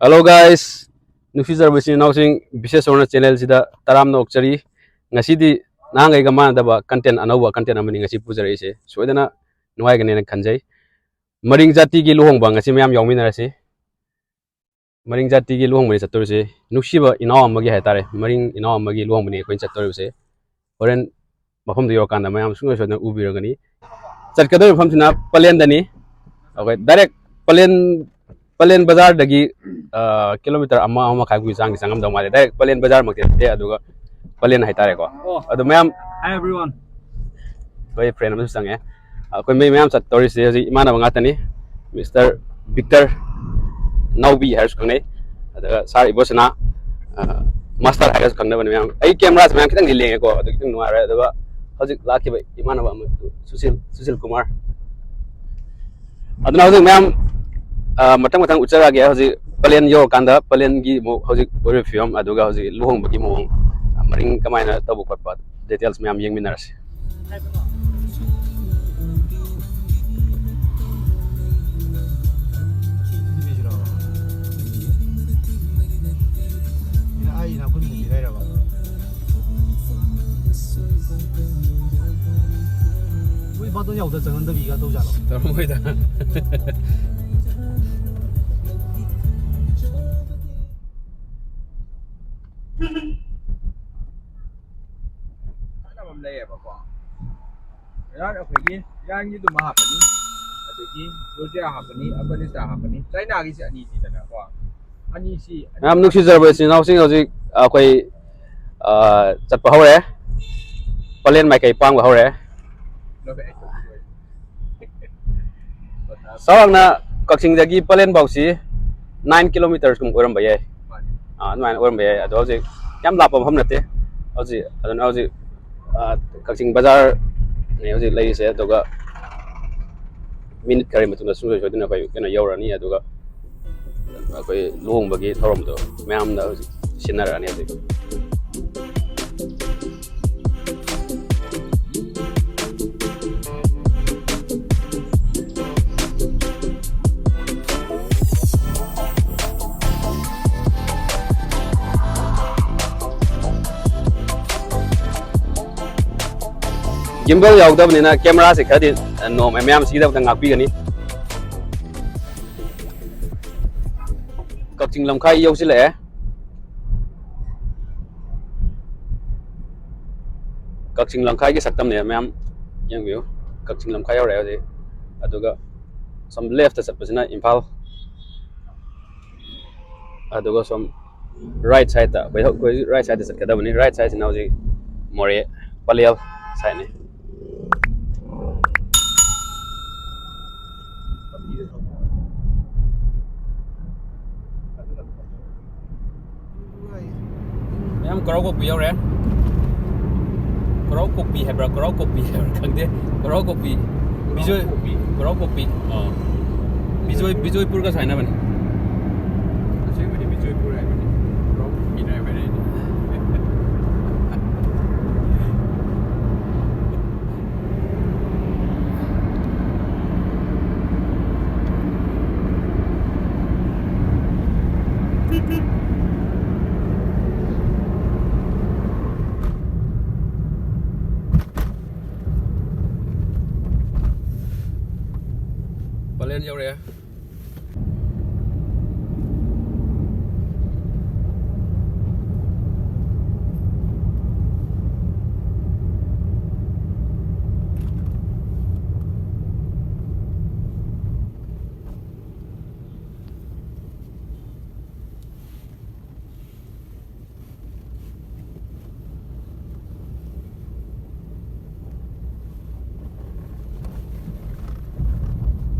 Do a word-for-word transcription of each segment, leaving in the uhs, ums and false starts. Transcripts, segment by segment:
Hello guys, ꯅꯨꯡꯁꯤꯖꯔꯕ ꯏꯆꯤꯟ ꯏꯅꯥꯎꯁꯤꯡ, ꯕꯤꯁꯦꯁ ꯁꯣꯔꯅ ꯆꯦꯅꯦꯜꯁꯤꯗ ꯇꯔꯥꯝꯅ ꯑꯣꯛꯆꯔꯤ꯫ ꯉꯁꯤꯗꯤ ꯅꯍꯥꯟꯈꯩꯒ ꯃꯥꯟꯅꯗꯕ ꯀꯟꯇꯦꯟ, ꯑꯅꯧꯕ ꯀꯟꯇꯦꯟ ꯑꯃꯅꯤ ꯉꯁꯤ ꯄꯨꯖꯔꯛꯏꯁꯦ꯫ ꯁꯣꯏꯗꯅ ꯅꯨꯡꯉꯥꯏꯒꯅꯦꯅ ꯈꯟꯖꯩ꯫ ꯃꯔꯤꯡ ꯖꯥꯇꯤꯒꯤ ꯂꯨꯍꯣꯡꯕ ꯉꯁꯤ ꯃꯌꯥꯝ ꯌꯥꯎꯃꯤꯟꯅꯔꯁꯤ꯫ ꯃꯔꯤꯡ ꯖꯥꯇꯤꯒꯤ ꯂꯨꯍꯣꯡꯕꯅꯤ ꯆꯠꯇꯣꯔꯤꯁꯦ, ꯅꯨꯡꯁꯤꯕ ꯏꯅꯥꯎ ꯑꯃꯒꯤ ꯍꯥꯏꯇꯥꯔꯦ, ꯃꯔꯤꯡ ꯏꯅꯥꯎ ꯑꯃꯒꯤ ꯂꯨꯍꯣꯡꯕꯅꯤ ꯑꯩꯈꯣꯏꯅ ꯆꯠꯇꯣꯔꯤꯕꯁꯦ꯫ ꯍꯣꯔꯦꯟ ꯃꯐꯝꯗꯨ ꯌꯧꯔꯀꯥꯟꯗ ꯃꯌꯥꯝ ꯁꯨꯡꯁꯣꯏ ꯁꯣꯏꯗꯅ ꯎꯕꯤꯔꯒꯅꯤ꯫ ꯆꯠꯀꯗꯧꯔꯤꯕ ꯃꯐꯝꯁꯤꯅ ꯄꯂꯦꯟꯗꯅꯤ꯫ ꯑꯩꯈꯣꯏ ꯗꯥꯏꯔꯦꯛ ꯄꯂꯦꯟ, ꯄꯂꯦꯟ ꯕꯖꯥꯔꯗꯒꯤ ꯀꯤꯂꯣꯃꯤꯇꯔ ꯑꯃ, ꯑꯃ ꯃꯈꯥꯏꯒꯤ ꯆꯥꯡꯗꯤ ꯆꯪꯉꯝꯗꯧ ꯃꯥꯜꯂꯦ꯫ ꯗꯥꯏꯔꯦꯛ ꯄꯂꯦꯟ ꯕꯖꯥꯔꯃꯛꯇꯤ ꯅꯠꯇꯦ, ꯑꯗꯨꯒ ꯄꯂꯦꯟ ꯍꯥꯏꯇꯥꯔꯦꯀꯣ꯫ ꯑꯣ꯫ ꯑꯗꯨ ꯃꯌꯥꯝ, hi everyone, ꯑꯩꯈꯣꯏ ꯐ꯭ꯔꯦꯟ ꯑꯃꯁꯨ ꯆꯪꯉꯦ꯫ ꯑꯩꯈꯣꯏ ꯃꯤ ꯃꯌꯥꯝ ꯆꯠꯇꯧꯔꯤꯁꯦ ꯍꯧꯖꯤꯛ ꯏꯃꯥꯟꯅꯕ ꯉꯥꯛꯇꯅꯤ꯫ ꯃꯤꯁꯇꯔ ꯕꯤꯛꯇꯔ ꯅꯥꯎꯕꯤ ꯍꯥꯏꯔꯁꯨ ꯈꯪꯅꯩ, ꯑꯗꯨꯒ ꯁꯥꯔ ꯏꯕꯣꯁꯅꯥ, ꯃꯥꯁꯇꯔ ꯍꯥꯏꯔꯁꯨ ꯈꯪꯅꯕꯅꯤ ꯃꯌꯥꯝ꯫ ꯑꯩ ꯀꯦꯃꯦꯔꯥꯁꯦ ꯃꯌꯥꯝ ꯈꯤꯇꯪꯗꯤ ꯂꯦꯡꯉꯦꯀꯣ, ꯑꯗꯨ ꯈꯤꯇꯪ ꯅꯨꯡꯉꯥꯏꯔꯦ꯫ ꯑꯗꯨꯒ ꯍꯧꯖꯤꯛ ꯂꯥꯛꯈꯤꯕ ꯏꯃꯥꯟꯅꯕ ꯑꯃ, ꯁꯨꯁꯤꯜ, ꯁꯨꯁꯤꯜ ꯀꯨꯃꯥꯔ꯫ ꯑꯗꯨꯅ ꯍꯧꯖꯤꯛ ꯃꯌꯥꯝ, ꯑ, ꯃꯊꯪ ꯃꯊꯪ ꯎꯠꯆꯔꯛꯑꯒꯦ꯫ ꯍꯧꯖꯤꯛ ꯄꯂꯦꯟ ꯌꯧꯔꯀꯥꯟꯗ ꯄꯂꯦꯟꯒꯤ ꯑꯃꯨꯛ ꯍꯧꯖꯤꯛ ꯑꯣꯏꯔꯤꯕ ꯐꯤꯕꯝ, ꯑꯗꯨꯒ ꯍꯧꯖꯤꯛ ꯂꯨꯍꯣꯡꯕꯒꯤ ꯃꯑꯣꯡ, ꯑ, ꯃꯔꯤꯡ ꯀꯃꯥꯏꯅ ꯇꯧꯕ ꯈꯣꯠꯄ, ꯗꯤꯇꯦꯜꯁ ꯃꯌꯥꯝ ꯌꯦꯡꯃꯤꯟꯅꯔꯁꯤ꯫ ꯃꯣꯏ ꯕꯥꯇꯣꯟ ꯌꯥꯎꯗ ꯆꯪꯍꯟꯗꯕꯤꯒ ꯇꯧꯖꯥꯠꯂꯣ? ꯇꯧꯔꯝꯃꯣꯏꯗ꯫ ꯀꯥꯟꯅꯕ ꯑꯃ ꯂꯩꯌꯦꯕꯀꯣ꯫ ꯏꯔꯥꯟ ꯑꯩꯈꯣꯏꯒꯤ ꯏꯔꯥꯟꯒꯤꯗꯨꯃ ꯍꯥꯞꯄꯅꯤ, ꯑꯗꯒꯤ ꯖꯣꯔꯖꯤꯌꯥ ꯍꯥꯞꯄꯅꯤ, ꯑꯐꯒꯥꯅꯤꯁꯇꯥꯟ ꯍꯥꯞꯄꯅꯤ, ꯆꯥꯏꯅꯥꯒꯤꯁꯦ ꯑꯅꯤꯁꯤꯗꯅꯀꯣ꯫ ꯑꯅꯤꯁꯤ ꯌꯥꯝ ꯅꯨꯡꯁꯤꯖꯔꯕ ꯏꯆꯤꯟ ꯏꯅꯥꯎꯁꯤꯡ, ꯍꯧꯖꯤꯛ ꯑꯩꯈꯣꯏ, ꯑ, ꯆꯠꯄ ꯍꯧꯔꯦ꯫ ꯄꯂꯦꯟ ꯃꯥꯏꯀꯩ ꯄꯥꯡꯕ ꯍꯧꯔꯦ꯫ ꯆꯥꯎꯔꯥꯛꯅ ꯀꯛꯆꯤꯡꯗꯒꯤ ꯄꯂꯦꯟ ꯐꯥꯎꯁꯤ ꯅꯥꯏꯟ ꯀꯤꯂꯣꯃꯤꯇꯔꯁꯀꯨꯝꯕ ꯑꯣꯏꯔꯝꯕ ꯌꯥꯏ꯫ ꯑꯥ, ꯑꯗꯨꯃꯥꯏꯅ ꯑꯣꯏꯔꯝꯕ ꯌꯥꯏ꯫ ꯑꯗꯣ ꯍꯧꯖꯤꯛ ꯌꯥꯝ ꯂꯥꯞꯄ ꯃꯐꯝ ꯅꯠꯇꯦ꯫ ꯍꯧꯖꯤꯛ, ꯑꯗꯨꯅ ꯍꯧꯖꯤꯛ, ꯑꯥ, ꯀꯛꯆꯤꯡ ꯕꯖꯥꯔꯅꯤ ꯍꯧꯖꯤꯛ ꯂꯩꯔꯤꯁꯦ꯫ ꯑꯗꯨꯒ ꯃꯤꯅꯤꯠ ꯈꯔꯒꯤ ꯃꯇꯨꯡꯗ ꯁꯨꯡꯁꯣꯏ ꯁꯣꯏꯗꯅ ꯑꯩꯈꯣꯏ ꯀꯩꯅꯣ ꯌꯧꯔꯅꯤ꯫ ꯑꯗꯨꯒ ꯑꯩꯈꯣꯏ ꯂꯨꯍꯣꯡꯕꯒꯤ ꯊꯧꯔꯝꯗꯣ ꯃꯌꯥꯝꯗ ꯍꯧꯖꯤꯛ ꯁꯤꯟꯅꯔꯛꯑꯅꯤ ꯍꯧꯖꯤꯛ꯫ Gimbal ꯌꯥꯎꯗꯕꯅꯤꯅ cameraꯁꯦ ꯈꯔꯗꯤ ꯅꯣꯝꯃꯦ, ꯃꯌꯥꯝ ꯁꯤꯒꯤꯗꯃꯛꯇ ꯉꯥꯛꯄꯤꯒꯅꯤ꯫ ꯀꯛꯆꯤꯡ ꯂꯝꯈꯥꯏ ꯌꯧꯁꯤꯜꯂꯛꯑꯦ꯫ ꯀꯛꯆꯤꯡ ꯂꯝꯈꯥꯏꯒꯤ ꯁꯛꯇꯝꯅꯦ ꯃꯌꯥꯝ ꯌꯦꯡꯕꯤꯌꯨ꯫ ꯀꯛꯆꯤꯡ ꯂꯝꯈꯥꯏ ꯌꯧꯔꯛꯑꯦ ꯍꯧꯖꯤꯛ꯫ ꯑꯗꯨꯒ ꯁꯣꯝ leftꯇ ꯆꯠꯄꯁꯤꯅ ꯏꯝꯐꯥꯜ, ꯑꯗꯨꯒ ꯁꯣꯝ right sideꯇ, ꯑꯩꯈꯣꯏ, ꯑꯩꯈꯣꯏ right sideꯇ ꯆꯠꯀꯗꯕꯅꯤ꯫ Right sideꯁꯤꯅ ꯍꯧꯖꯤꯛ ꯃꯣꯔꯦ, ꯄꯂꯦꯜ sideꯅꯤ꯫ ꯃꯌꯥꯝ ꯀꯔꯥꯎ ꯀꯣꯛꯄꯤ ꯌꯧꯔꯦ꯫ ꯀꯔꯥꯎ ꯀꯣꯛꯄꯤ ꯍꯥꯏꯕ꯭ꯔꯥ, ꯀꯔꯥꯎ ꯀꯣꯛꯄꯤ ꯍꯥꯏꯕ꯭ꯔꯥ ꯈꯪꯗꯦ꯫ ꯀꯔꯥꯎ ꯀꯣꯛꯄꯤ꯫ ꯕꯤꯖꯣꯏ꯫ ꯀꯣꯛꯄꯤ꯫ ꯀꯔꯥꯎ ꯀꯣꯛꯄꯤ꯫ ꯑꯥ꯫ ꯕꯤꯖꯣꯏ, ꯕꯤꯖꯣꯏꯄꯨꯔꯒ ꯁꯥꯏꯅꯕꯅꯤ꯫ ꯑꯁꯦꯡꯕꯗꯤ ꯕꯤꯖꯣꯏꯄꯨꯔ ꯍꯥꯏꯕꯅꯤ꯫ ꯀꯔꯥꯎ ꯀꯣꯛꯄꯤꯅ ꯍꯥꯏꯕꯅꯤ꯫ ꯄꯂꯦꯟ ꯌꯧꯔꯛꯑꯦ꯫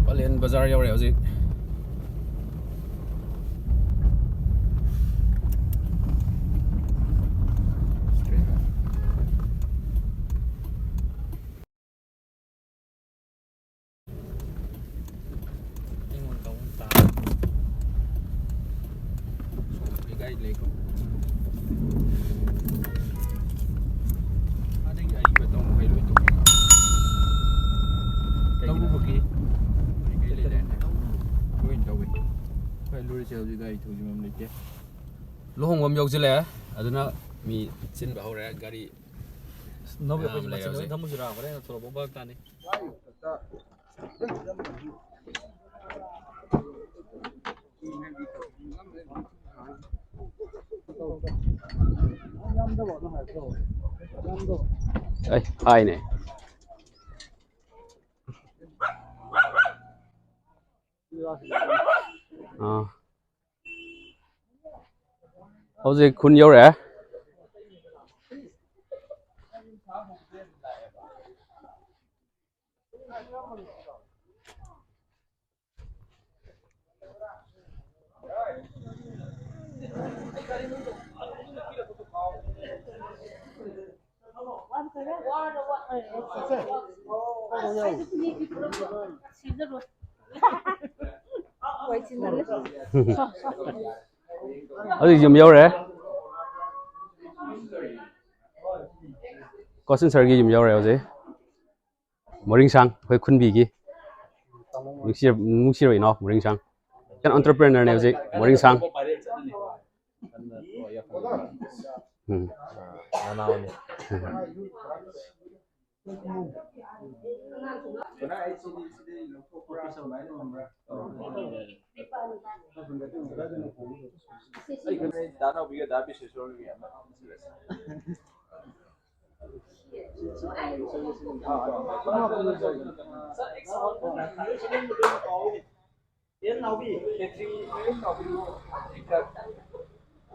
ꯄꯂꯦꯟ ꯕꯖꯥꯔ ꯌꯧꯔꯦ ꯍꯧꯖꯤꯛ꯫ ꯑꯩꯉꯣꯟꯗ ꯑꯃꯨꯛ ꯇꯥ-, ꯁꯣꯝꯗ ꯒꯥꯔꯤ ꯂꯩꯀꯣ꯫ ꯑꯗꯒꯤ ꯑꯔꯤꯕ ꯇꯧꯕ ꯃꯈꯩ ꯂꯣꯏ ꯇꯧꯕꯤꯔꯣ꯫ ꯀꯩꯒꯤꯅꯣ? ꯇꯧꯔꯨꯕꯒꯤ ꯀꯩ ꯂꯩꯔꯦ? ꯂꯣꯏ ꯇꯧꯏ꯫ ꯍꯣꯏ, ꯂꯨꯔꯤꯁꯦ ꯍꯧꯖꯤꯛ ꯒꯥꯔꯤ ꯊꯧꯖꯤꯟꯐꯝ ꯂꯩꯇꯦ꯫ ꯂꯨꯍꯣꯡꯕ ꯑꯃ ꯌꯧꯁꯤꯜꯂꯛꯑꯦ, ꯑꯗꯨꯅ ꯃꯤ ꯆꯤꯟꯕ ꯍꯧꯔꯦ꯫ ꯒꯥꯔꯤ ꯅꯧꯕꯤ, ꯑꯩꯈꯣꯏꯁꯦ ꯃꯌꯥꯝ ꯃꯆꯤꯟ ꯂꯩꯔꯦ ꯑꯣꯏꯅ ꯍꯧꯖꯤꯛ꯫ ꯊꯝꯃꯨꯁꯤꯔꯥ? ꯍꯣꯔꯦꯟ ꯊꯣꯛꯂꯛꯄ ꯐꯔꯛ ꯇꯥꯅꯤ꯫ ꯑꯩ ꯍꯥꯏꯅꯦ꯫ ꯑꯥ꯫ ꯍꯧꯖꯤꯛ ꯈꯨꯟ ꯌꯧꯔꯛꯑꯦ꯫ ꯍꯧꯖꯤꯛ ꯌꯨꯝ ꯌꯧꯔꯦ꯫ ꯀꯣꯆꯤꯟ ꯁꯔꯒꯤ ꯌꯨꯝ ꯌꯧꯔꯦ ꯍꯧꯖꯤꯛ꯫ ꯃꯣꯔꯤꯡꯁꯥꯡ, ꯑꯩꯈꯣꯏ ꯈꯨꯟꯕꯤꯒꯤ ꯅꯨꯡꯁꯤ-, ꯅꯨꯡꯁꯤꯔꯕ ꯏꯅꯥꯎ ꯃꯣꯔꯤꯡꯁꯥꯡ꯫ ꯀꯩꯅꯣ, entrepreneurꯅꯦ ꯍꯧꯖꯤꯛ ꯃꯣꯔꯤꯡꯁꯥꯡ꯫ ꯎꯝ꯫ ꯅꯅꯥꯎꯅꯤ꯫ ꯗꯥ ꯅꯥꯎꯕꯤꯒ ꯗꯥ ꯕꯤꯁꯦꯁꯣꯔꯒꯤ ꯑꯃ ꯁꯤꯜꯂꯁꯤ꯫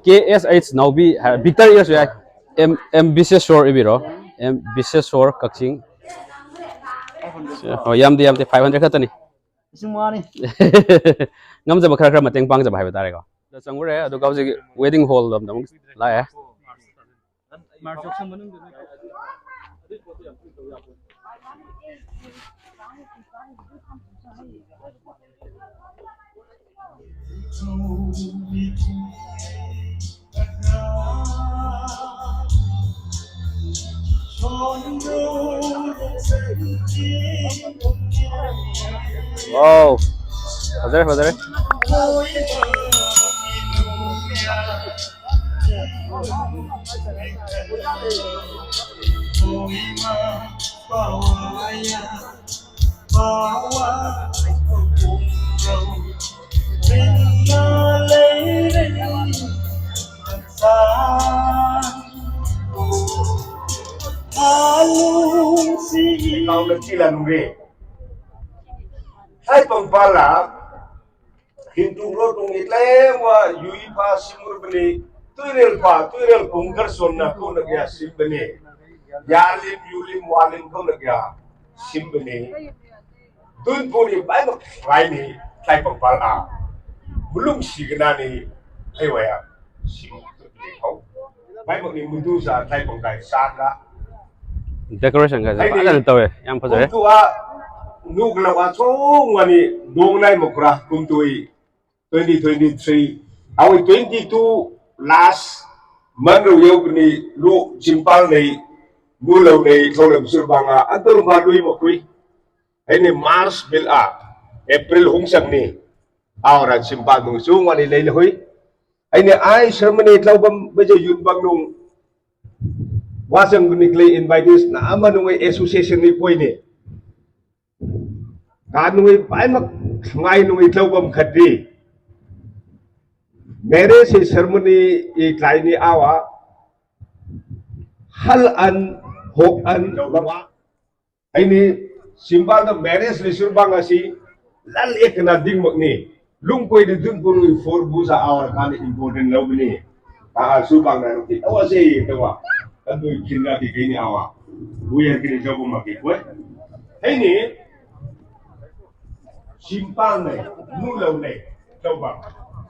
ꯀꯦ ꯑꯦꯁ ꯑꯩꯆ ꯅꯥꯎꯕꯤ ꯍꯥꯏ, ꯕꯤꯛꯇꯔ ꯏꯔꯁꯨ ꯌꯥꯏ꯫ ꯑꯦꯝ, ꯑꯦꯝ ꯕꯤꯁꯦꯁꯣꯔ ꯏꯕꯤꯔꯣ꯫ ꯑꯦꯝ ꯕꯤꯁꯦꯁꯣꯔ ꯀꯛꯆꯤꯡ꯫ ꯍꯣꯏ, ꯌꯥꯝꯗꯦ, ꯌꯥꯝꯗꯦ, five hundred ꯈꯛꯇꯅꯤ꯫ ꯂꯤꯁꯤꯡ ꯃꯉꯥꯅꯤ꯫ ꯉꯝꯖꯕ ꯈꯔ ꯈꯔ ꯃꯇꯦꯡ ꯄꯥꯡꯖꯕ ꯍꯥꯏꯕ ꯇꯥꯔꯦꯀꯣ꯫ ꯑꯗ ꯆꯪꯉꯨꯔꯦ, ꯑꯗꯨꯒ ꯍꯧꯖꯤꯛ wedding hallꯗ ꯑꯃꯨꯛ ꯂꯥꯛꯑꯦ꯫ ꯃꯥꯔꯁ ꯌꯥꯎꯁꯪ ꯃꯅꯨꯡꯗ ꯅꯣꯏ ꯑꯗꯨꯏ ꯄꯣꯠꯇꯣ ꯌꯥꯝ ꯀꯨꯏꯅ ꯇꯧ ꯌꯥꯄꯣꯠ꯫ Wow. ꯐꯖꯔꯦ, ꯐꯖꯔꯦ꯫ Kauna chila nungre. Hai pangpala, Hindu ro tung itlai wa yui pa simur bani, tuirel pa, tuirel kungkar sonna kona gya sim bani, yalim, yulim, walim kona gya sim bani. Dun puni bai mak rai ni, tlai pangpala. Mulung sigana ni, hai waya, sim bani hau. Bai mak ni mudu sa, tlai pangkai sa ka. Decoration ꯒꯁꯦ ꯐꯖꯅ ꯇꯧꯋꯦ, ꯌꯥꯝ ꯐꯖꯔꯦ꯫ Kumtua, nukla wa chong wani, dong nai mokra, kumtui, twenty twenty-three, awi twenty-two last month ro yau ni lu chimpal nei, lu lau nei, thong lam sur banga, antar ma lui mokui. Hai ni March bil a, April hung sang ni, awra chimpal nung sung wani lei hui. Hai ni ai ceremony tlau bam baje yun bam nung, wasang ni klei invitees na ama nung association ni koi ni. Ka nui pai mak ngai nui tlau bam khat di. Marriage ceremony i tlai ni awa. Hal an hok an wa. Ai ni simba da marriage le sur bang asi. Lal ek na ding mak ni. Lung koi di dun pun nui for bu sa awa ka ni important lau ni. Ka a su bang na ruki. Awa se tawa. Kan tu kin na ki kini awa. Bu ya kini jago mak ki koi. Hai ni simpa nei, nu lau nei, tau bang.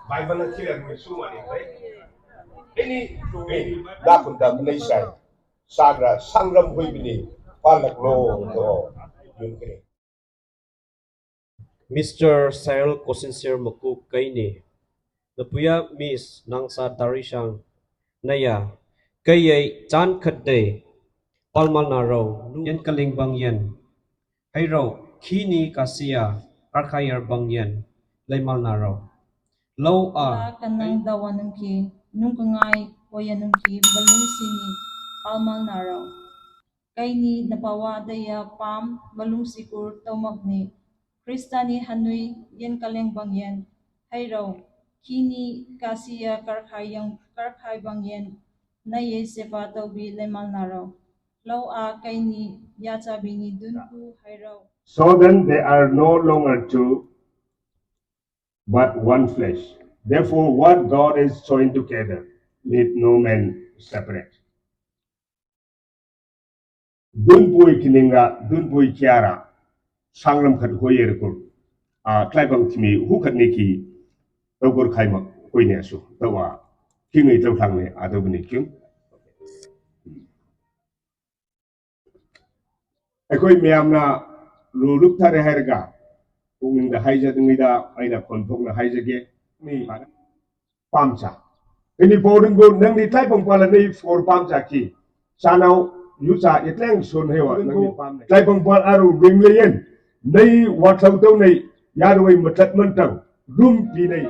Bible na chila nui su ma ni koi. Hai ni, hai ni, da kun da mun nei sai. Sagra sangram hui bini. Palak lo to. Yun kini. Mister Cyril Kosinsir Makuk kaini. Napuya Miss Nangsa Darishang naya. Kayai chan khat dei. Palmal na rau. Yan kaling bang yan. Hai rau. Khini kasia. Karkhayar bang yan. Laimal na rau. Lau a. Kanang dawa nungki. Nung kangai. Waya nungki. Balung sini. Palmal na rau. Kaini napawa daya pam malung sikur taumakni. Kristani hanui yen kaleng bangyen. Hairau, kini kasiya karkhai yang karkhai bangyen. Naye sepa taubi lemal narau. Lau a kaini ya chabini dunku hairau. So then they are no longer two, but one flesh. Therefore, what God is joined together, let no man separate. Dunpui kininga, dunpui kiara, sangram khat hoyer kur. A, klai bang timi, hu khat ni ki, tau kur khai mak, hoi ne asu, tau a, kingi tau thang ne, a tau bini king. ꯑꯩꯈꯣꯏ ꯃꯌꯥꯝꯅ ꯂꯨ ꯂꯨꯞꯊꯔꯦ ꯍꯥꯏꯔꯒ ꯄꯨꯛꯅꯤꯡꯗ ꯍꯥꯏꯖꯗ꯭ꯔꯤꯉꯩꯗ ꯑꯩꯅ ꯈꯣꯟꯊꯣꯛꯅ ꯍꯥꯏꯖꯒꯦ꯫ ꯃꯤ ꯄꯥꯝꯆꯥ꯫ ꯀꯅꯤ ꯄꯥꯎꯔꯤꯡꯒꯣ ꯅꯪꯗꯤ ꯇꯥꯏꯕꯪ ꯄꯥꯜꯂ ꯅꯩ ꯐꯣꯔ ꯄꯥꯝꯆꯥꯈꯤ꯫ ꯆꯥꯅꯧ ꯌꯨꯆꯥ ꯏꯇꯂꯦꯡ ꯁꯣꯟ ꯍꯩꯋꯥ ꯅꯪꯗꯤ ꯄꯥꯝꯅꯩ꯫ ꯇꯥꯏꯕꯪ ꯄꯥꯜ ꯑꯔꯨ ꯕꯤꯡꯂꯦꯌꯦꯟ ꯅꯩ ꯋꯥꯊꯧ ꯇꯧꯅꯩ ꯌꯥꯔꯨꯋꯩ ꯃꯊꯠ ꯃꯟꯇꯧ ꯔꯨꯝ ꯄꯤꯅꯩ꯫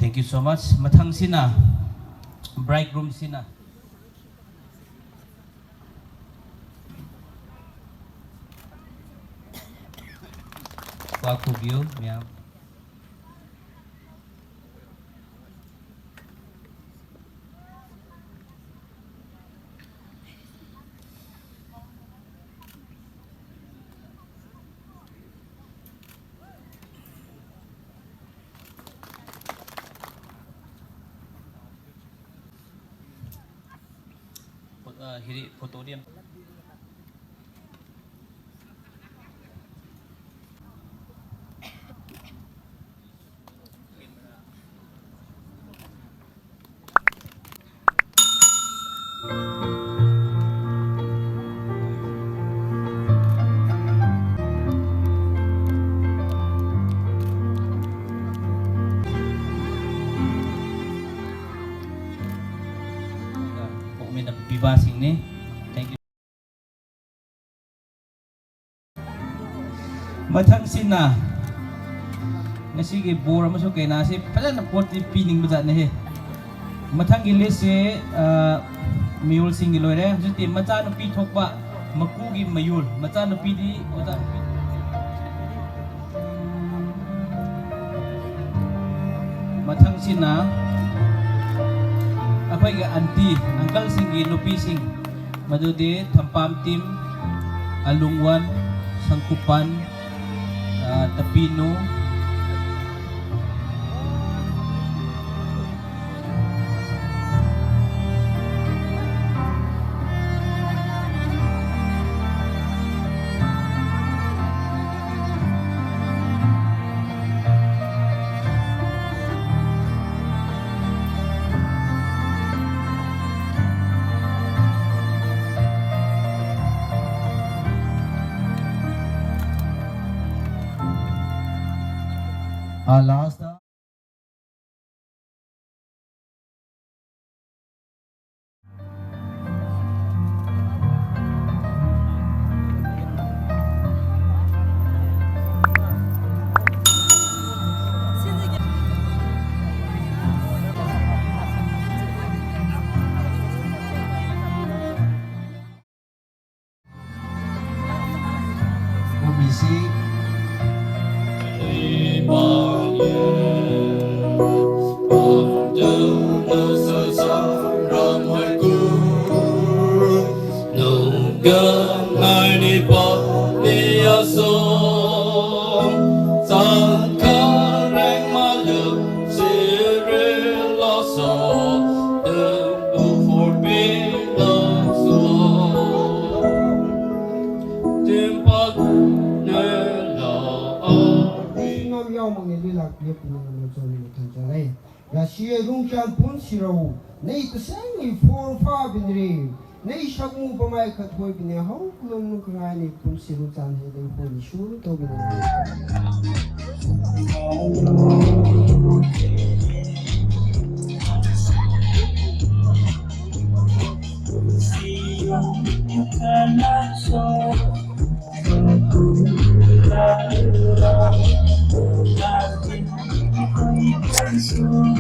Thank you so much. ꯃꯊꯪꯁꯤꯅ bridegroom ꯁꯤꯅ ꯋꯥ ꯈꯨꯕꯤꯌꯨ ꯃꯌꯥꯝ꯫ ꯑ, ꯍꯤꯔꯤ ꯐꯣꯇꯣꯗꯤ ꯌꯥꯝ ꯄꯣꯛꯃꯤꯟꯅꯕ ꯄꯤꯕꯥꯁꯤꯡꯅꯤ꯫ Thank you꯫ ꯃꯊꯪꯁꯤꯅ ꯉꯁꯤꯒꯤ ꯕꯣꯔ ꯑꯃꯁꯨꯡ ꯀꯩꯅꯥꯁꯦ ꯐꯖꯅ ꯄꯣꯠꯇꯤ ꯄꯤꯅꯤꯡꯕ ꯖꯥꯠꯅꯦꯍꯦ꯫ ꯃꯊꯪꯒꯤ list ꯁꯦ, ꯑ, ꯃꯤꯑꯣꯜꯁꯤꯡꯒꯤ ꯂꯣꯏꯔꯦ꯫ ꯍꯧꯖꯤꯛꯇꯤ ꯃꯆꯥꯅꯨꯄꯤ ꯊꯣꯛꯄ ꯃꯀꯨꯒꯤ ꯃꯌꯣꯜ꯫ ꯃꯆꯥꯅꯨꯄꯤꯗꯤ, ꯃꯆꯥꯅꯨꯄꯤ꯫ ꯃꯊꯪꯁꯤꯅ ꯑꯩꯈꯣꯏꯒꯤ aunty, uncle ꯁꯤꯡꯒꯤ ꯅꯨꯄꯤꯁꯤꯡ꯫ ꯃꯗꯨꯗꯤ ꯊꯝꯄꯥꯝꯇꯤꯝ, ꯑꯂꯨꯡꯋꯥꯟ, ꯁꯪꯀꯨꯄꯥꯟ, ꯑ, ꯇꯄꯤꯅꯨ꯫ Our last ꯌꯥꯎꯃꯛꯅꯤ ꯂꯣꯏ ꯂꯥꯛꯄꯤꯌꯦ ꯄꯨꯝꯅꯃꯛ ꯆꯣꯟꯅ ꯊꯝꯖꯔꯦ꯫ ꯔꯥꯁꯤ ꯑꯗꯨꯝ ꯀꯌꯥꯝ ꯄꯨꯟꯁꯤꯔꯧ ꯅꯩ ꯇꯁꯦꯡꯒꯤ ꯐꯣꯔ ꯐꯥꯕꯤꯅꯔꯦ꯫ ꯅꯩ ꯁꯒꯨ ꯄꯃꯥꯏ ꯈꯠ ꯍꯣꯏꯕꯤꯅꯦ ꯍꯧ ꯀꯨꯂꯣꯝ ꯅꯨꯡ ꯀꯉꯥꯏꯅꯤ ꯄꯨꯟꯁꯤꯔꯨ ꯆꯥꯟ ꯍꯦꯗꯩ ꯍꯣꯏ ꯁꯨꯔꯨ ꯇꯧꯕꯤꯅꯔꯦ꯫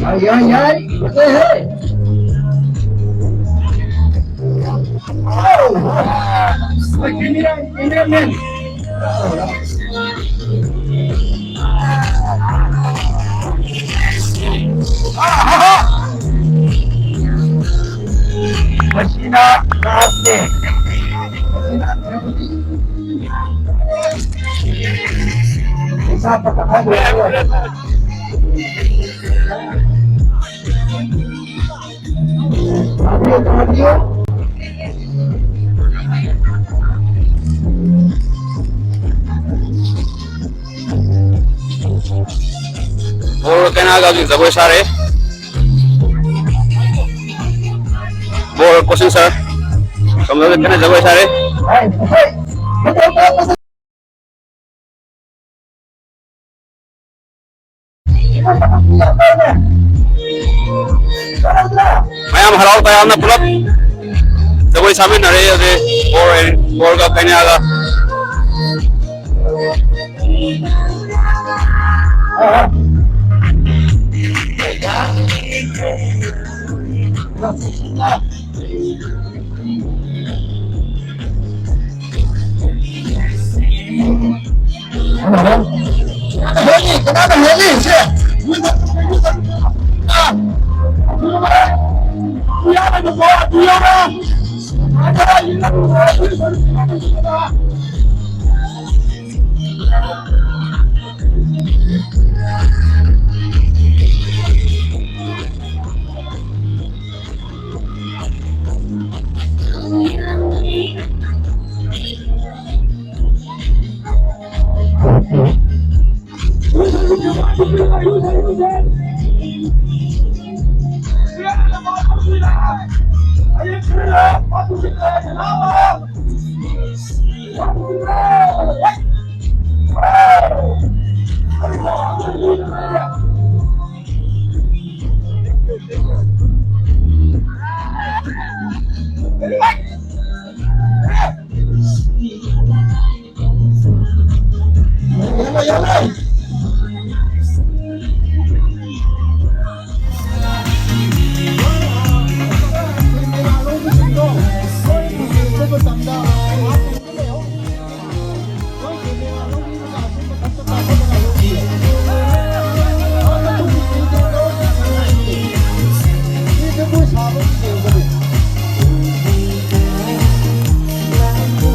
Ay, ay, ay. Hey, hey. Oh. Ay, mira, mira, mira. Machina, ꯕꯣꯔ ꯀꯩꯅꯥꯒꯤ ꯖꯒꯣꯏ ꯁꯥꯔꯦ꯫ ꯕꯣꯔ ꯀꯣꯆꯤꯡ ꯁꯥꯔ ꯀꯝꯗꯧꯗ ꯀꯟꯅ ꯖꯒꯣꯏ ꯁꯥꯔꯦ꯫ ꯃꯌꯥꯝ ꯍꯔꯥꯎ ꯇꯌꯥꯝꯅ ꯄꯨꯂꯞ ꯖꯒꯣꯏ ꯁꯥꯃꯤꯟꯅꯔꯦ ꯍꯧꯖꯤꯛ꯫ ꯕꯣꯔ, ꯕꯣꯔꯒ ꯀꯩꯅꯥꯒ꯫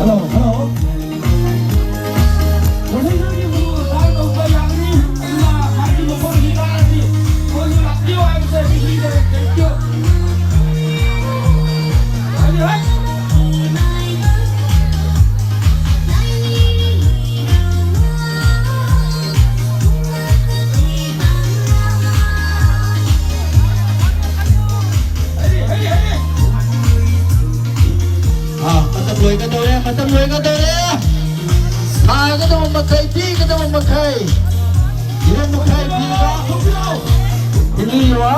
Hello, hello. ꯑꯥ, ꯃꯇꯝ ꯂꯣꯏꯒꯗꯧꯔꯦ, ꯃꯇꯝ ꯂꯣꯏꯒꯗꯧꯔꯦ꯫ ꯊꯥꯒꯗꯕ ꯃꯈꯩ, ꯄꯤꯒꯗꯕ ꯃꯈꯩ꯫ ꯌꯦꯟ ꯃꯈꯩ ꯄꯤꯕ ꯍꯧꯕꯤꯔꯣ꯫ ꯄꯤꯕꯤꯌꯣ꯫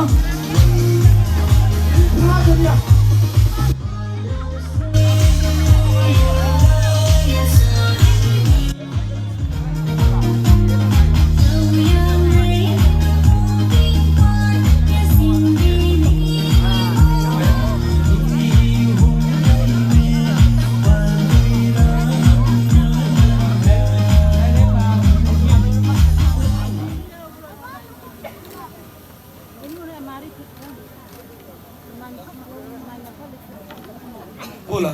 बोला।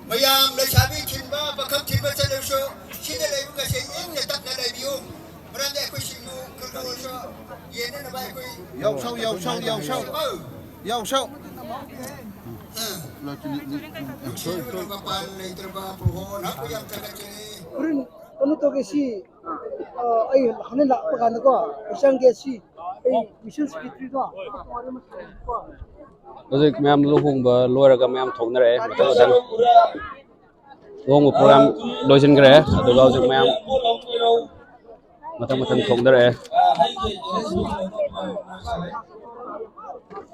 ꯃꯌꯥꯝ ꯂꯩꯁꯥꯕꯤ ꯊꯤꯟꯕ, ꯄꯥꯈꯪ ꯊꯤꯟꯕ ꯆꯠꯂꯁꯨ, ꯁꯤꯗ ꯂꯩꯕꯒꯁꯦ ꯏꯪꯅ ꯇꯞꯅ ꯂꯩꯕꯤꯌꯨ꯫ ꯃꯔꯝꯗꯤ ꯑꯩꯈꯣꯏ ꯁꯤꯡꯖꯨ ꯈꯔ ꯈꯔ ꯑꯣꯏꯔꯁꯨ ꯌꯦꯟꯅꯅꯕ ꯑꯩꯈꯣꯏ ꯌꯥꯎꯁꯧ, ꯌꯥꯎꯁꯧ, ꯌꯥꯎꯁꯧ꯫ ꯑꯧ꯫ ꯌꯥꯎꯁꯧ꯫ ꯃꯄꯥꯟ ꯂꯩꯇ꯭ꯔꯕ ꯄ꯭ꯔꯣꯍꯣꯟ ꯍꯛ ꯌꯥꯝ ꯊꯥꯒꯠꯆꯔꯤ꯫ ꯍꯣꯔꯦꯟ ꯀꯩꯅꯣ ꯇꯧꯒꯦ ꯁꯤ, ꯑ, ꯑꯩ ꯍꯣꯔꯦꯟ ꯂꯥꯛꯄ ꯀꯥꯟꯗꯀꯣ, ꯑꯩ ꯆꯪꯒꯦ ꯁꯤ, ꯑꯩ ꯃꯤꯁꯟ ꯁꯦꯀ꯭ꯔꯦꯇꯔꯤꯗꯣ꯫ ꯍꯧꯖꯤꯛ ꯃꯌꯥꯝ ꯂꯨꯍꯣꯡꯕ ꯂꯣꯏꯔꯒ ꯃꯌꯥꯝ ꯊꯣꯛꯅꯔꯛꯑꯦ ꯃꯊꯪ ꯃꯊꯪ꯫ ꯂꯨꯍꯣꯡꯕ ꯄ꯭ꯔꯣꯒ꯭ꯔꯥꯝ ꯂꯣꯏꯁꯤꯟꯈ꯭ꯔꯦ, ꯑꯗꯨꯒ ꯍꯧꯖꯤꯛ ꯃꯌꯥꯝ ꯃꯊꯪ ꯃꯊꯪ ꯊꯣꯛꯅꯔꯛꯑꯦ꯫